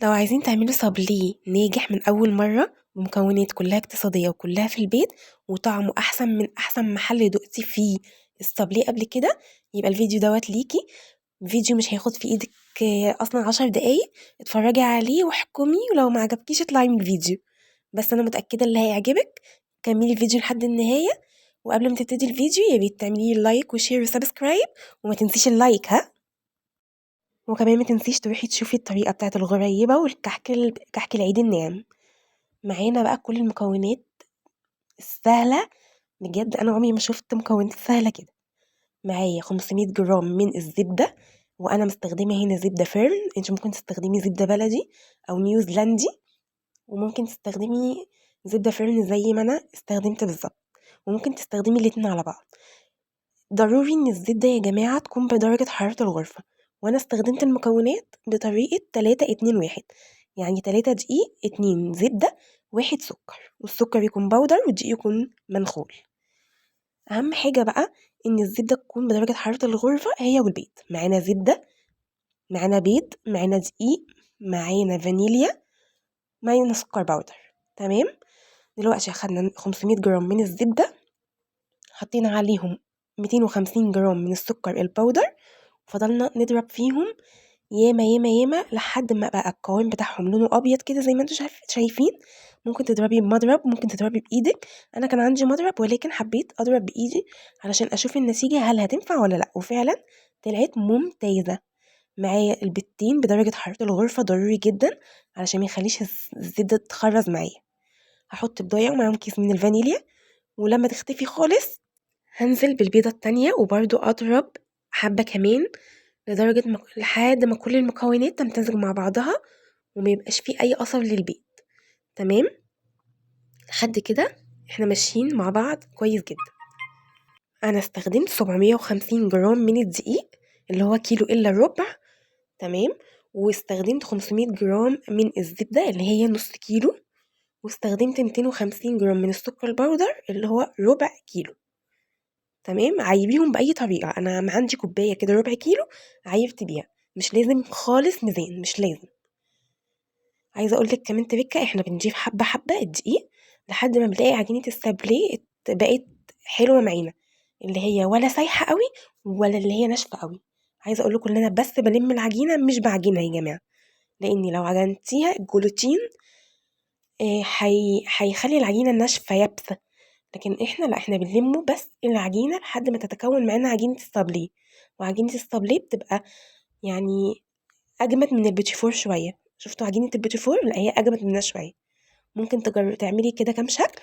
لو عايزين تعملوا صابليه ناجح من أول مرة بمكونات كلها اقتصادية وكلها في البيت وطعمه أحسن من أحسن محل دقتي فيه الصابليه قبل كده، يبقى الفيديو دوت ليكي. فيديو مش هياخد في ايدك اصلا 10 دقايق، اتفرجي عليه واحكمي، ولو ما عجبكيش اطلعي من الفيديو، بس انا متاكدة اللي هيعجبك. كملي الفيديو لحد النهاية، وقبل ما تبتدي الفيديو يا ريت تعملي like و share و subscribe، وما تنسيش ال like ها، وكمان ما تنسيش تروحي تشوفي الطريقة بتاعه الغريبة والكحك كحك العيد الناعم. معانا بقى كل المكونات السهلة، بجد انا عمري ما شفت مكونات سهلة كده. معايا 500 جرام من الزبدة، وانا مستخدمة هنا زبدة فيرن، انت ممكن تستخدمي زبدة بلدي او نيوزيلندي، وممكن تستخدمي زبدة فيرن زي ما انا استخدمت بالظبط، وممكن تستخدمي الاتنين على بعض. ضروري ان الزبدة يا جماعة تكون بدرجة حرارة الغرفة، وانا استخدمت المكونات بطريقة 3 2 1، يعني 3 دقيق 2 زبدة 1 سكر، والسكر يكون powder والدقيق يكون منخول. اهم حاجة بقى ان الزبدة تكون بدرجة حرارة الغرفة هي والبيض. معانا زبدة، معانا بيض، معانا دقيق، معانا فانيليا، معانا سكر powder. تمام، دلوقتي اخدنا 500 جرام من الزبدة، حطينا عليهم 250 جرام من السكر ال powder، وفضلنا نضرب فيهم ياما ياما ياما لحد ما بقى القوام بتاعهم لونه ابيض كده زي ما انتم شايفين. ممكن تضربي بمضرب، ممكن تضربي بايدك، انا كان عندي مضرب ولكن حبيت اضرب بايدي علشان اشوف النتيجة هل هتنفع ولا لا، وفعلا طلعت ممتازة. معايا البيضتين بدرجة حرارة الغرفة، ضروري جدا علشان ما يخليش الزبدة تخرز معايا. هحط بضايه ومعاهم كيس من الفانيليا، ولما تختفي خالص هنزل بالبيضه التانية وبرده اضرب حبه كمان لدرجة لحد ما كل المكونات تمتزج مع بعضها وما يبقاش فيه اي اثر للبيض. تمام، لحد كده احنا ماشيين مع بعض كويس جدا. انا استخدمت 750 جرام من الدقيق اللي هو كيلو الا ربع، تمام، واستخدمت 500 جرام من الزبدة اللي هي نص كيلو، واستخدمت 250 جرام من السكر ال powder اللي هو ربع كيلو. تمام، عايبيهم بأي طريقة، أنا ما عندي كوباية كده ربع كيلو عايبت بيها، مش لازم خالص ميزان، مش لازم. عايزة أقولك كمان تريكة، احنا بنضيف حبة حبة الدقيق لحد ما بنلاقي عجينة السابليه بقت حلوة معانا، اللي هي ولا سايحة قوي ولا اللي هي ناشفة قوي. عايزة أقولكم إن أنا بس بلم العجينة مش بعجنها يا جماعة، لأن لو عجنتيها الجلوتين هيخلي العجينة ناشفة يابسة، لكن احنا لا، احنا بنلمه بس العجينة لحد ما تتكون معانا عجينة الصابليه. وعجينة الصابليه بتبقى يعني أجمد من البيتيفور شوية. شفتوا عجينة البيتيفور؟ لا، هي أجمد منها شوية. ممكن تعملي كده كام شكل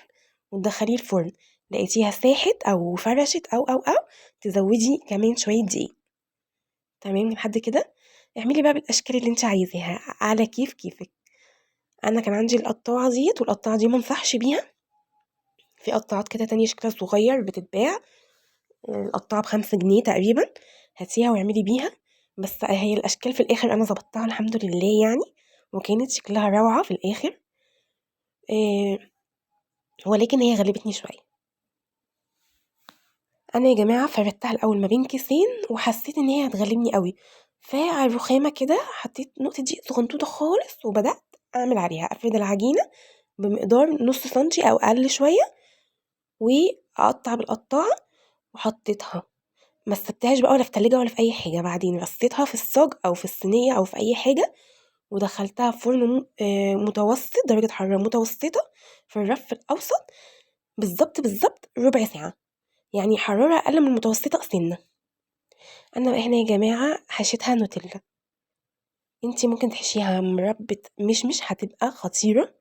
وتدخليه الفرن، لقيتيها ساحت أو فرشت أو أو أو تزودي كمان شوية دقيق. تمام، لحد كده اعملي بقى بالأشكال اللي انت عايزاها على كيف كيفك. أنا كان عندي القطاعة ديت، والقطاعة دي منصحش بيها، في قطاعات كده تانية شكلها صغير بتتباع، القطاعة ب5 جنيه تقريبا، هاتيها واعملي بيها. بس هي الأشكال في الآخر أنا ظبطتها الحمد لله يعني، وكانت شكلها روعة في الآخر، ولكن هي غلبتني شوية. أنا يا جماعة فردتها الأول ما بين كيسين، وحسيت إن هي هتغلبني قوي، فعلى الرخامة كده حطيت نقطة دقيق صغنطوطة خالص، وبدأت أعمل عليها، أفرد العجينة بمقدار نص سنتي أو أقل شوية، وأقطع بالقطاعة، وحطيتها، ما سبتهاش بقى ولا في تلاجة ولا في أي حاجة. بعدين رصيتها في الصاج أو في الصينية أو في أي حاجة، ودخلتها في فرن متوسط، درجة حرارة متوسطة، في الرف الأوسط بالظبط بالظبط ربع ساعة، يعني حرارة أقل من المتوسطة سنة. أنا بقى هنا يا جماعة حشيتها نوتيلا، انتي ممكن تحشيها مربى مشمش هتبقى خطيرة،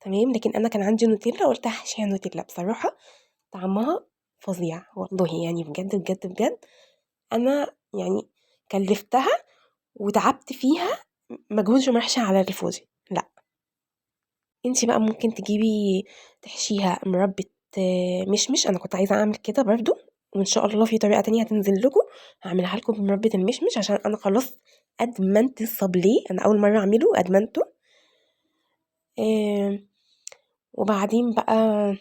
تمام، لكن أنا كان عندي نوتيلا وقلت هحشيها نوتيلا، بصراحة طعمها فظيع والله، يعني بجد بجد بجد أنا يعني كلفتها وتعبت فيها مجهود ما راحش على الفاضي. لا، انتي بقى ممكن تجيبي تحشيها مربى مشمش، أنا كنت عايزة أعمل كده برضو، وإن شاء الله في طريقة تانية هتنزل لكم هعملها لكم بمربى المشمش، عشان أنا خلاص أدمنت الصابليه، أنا أول مرة أعمله أدمنته. وبعدين بقى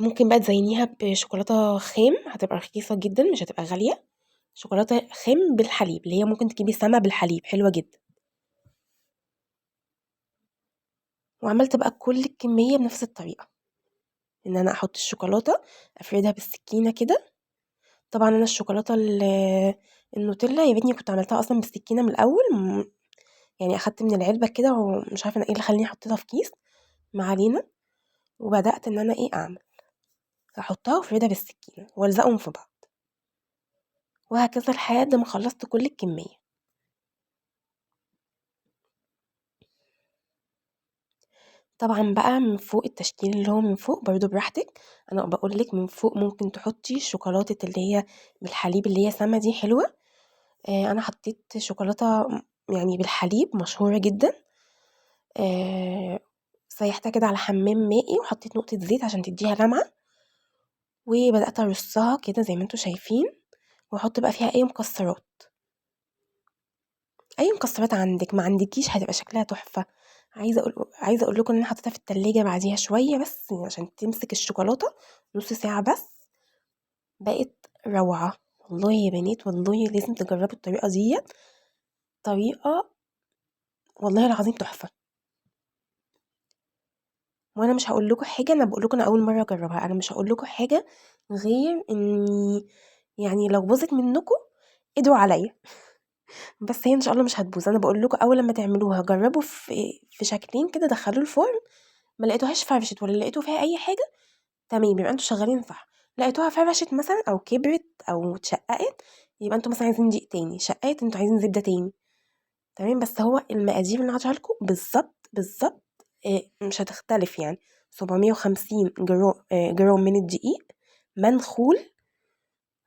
ممكن بقى تزينيها بشوكولاتة خام، هتبقى رخيصة جدا مش هتبقى غالية، شوكولاتة خام بالحليب اللي هي ممكن تجيبي سما بالحليب، حلوة جدا. وعملت بقى كل الكمية بنفس الطريقة، إن أنا أحط الشوكولاتة أفردها بالسكينة كده. طبعا أنا الشوكولاتة النوتيلا يا ريتني كنت عملتها أصلا بالسكينة من الأول، يعني أخدت من العلبة كده ومش عارفة أنا إيه اللي خلاني حطيتها في كيس، ما علينا. وبدأت إن أنا إيه أعمل، أحطها وأفردها بالسكينة وألزقهم في بعض، وهكذا لحد ما خلصت كل الكمية. طبعا بقى من فوق التشكيل اللي هو من فوق برضو براحتك، انا بقولك من فوق ممكن تحطي شوكولاتة اللي هي بالحليب اللي هي سما دي حلوة. انا حطيت شوكولاتة يعني بالحليب مشهورة جدا، سيحتها كده على حمام مائي وحطيت نقطة زيت عشان تديها لمعة، وبدأت ارصها كده زي ما انتوا شايفين، واحط بقى فيها اي مكسرات، اي مكسرات عندك، ما عندكيش هتبقى شكلها تحفة. عايزة اقول لكم ان انا حطيتها في التلاجة بعديها شوية بس عشان تمسك الشوكولاتة، نص ساعة بس، بقت روعة والله يا بنات. والله لازم تجربوا الطريقة دي، طريقة والله العظيم تحفة. وانا مش هقول لكم حاجة، انا بقول لكم انا اول مرة اجربها، انا مش هقول لكم حاجة غير اني لو باظت منكم ادعوا عليا، بس هي ان شاء الله مش هتبوظ. انا بقول لكم اول لما تعملوها جربوا في شكلين كده، دخلوه الفرن، ما لقيتوهاش فرشت ولا لقيتوا فيها اي حاجة، تمام يبقى انتوا شغالين صح. لقيتوها فرشت مثلا او كبرت او اتشققت، يبقى انتوا مثلا عايزين دقيق تاني، شققت انتوا عايزين زبدة تاني، تمام. بس هو المقادير اللي انا هعطيها لكم بالظبط بالظبط، مش هتختلف. 750 جرام من الدقيق منخول،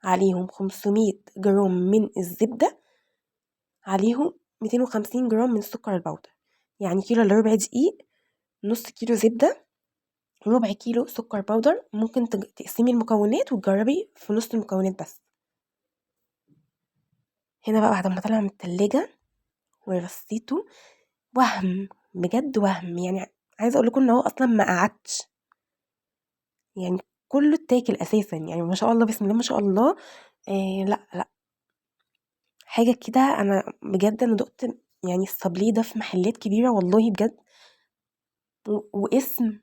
عليهم 500 جرام من الزبدة، عليهم 250 جرام من السكر البودر، يعني كيلو الا ربع دقيق، نص كيلو زبدة، ربع كيلو سكر بودر. ممكن تقسمي المكونات وتجربي في نص المكونات بس. هنا بقى بعد ما طلع من التلاجة ورصيته، وهم بجد وهم، عايزه اقول لكم ان هو اصلا ما قعدش، كله اتاكل اساسا، ما شاء الله بسم الله ما شاء الله. لا لا حاجة كده، انا بجد انا دقت الصابليه ده في محلات كبيرة والله بجد، واسم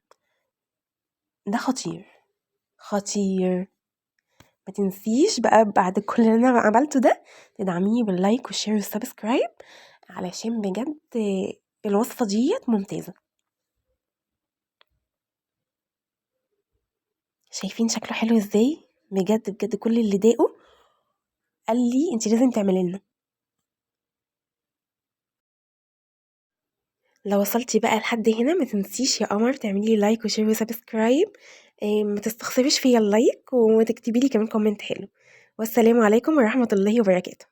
ده خطير خطير. ما تنسيش بقى بعد كل اللي انا عملته ده تدعميني بال like وال share وال subscribe، علشان بجد الوصفة ديت ممتازة. شايفين شكله حلو ازاي؟ بجد بجد كل اللي داقه قال لي انت لازم تعملي لنا. لو وصلتي بقى لحد هنا ما تنسيش يا قمر تعملي لي like و share و subscribe، ما تستخسريش فيا ال like، وتكتبي لي كمان comment حلو. والسلام عليكم ورحمة الله وبركاته.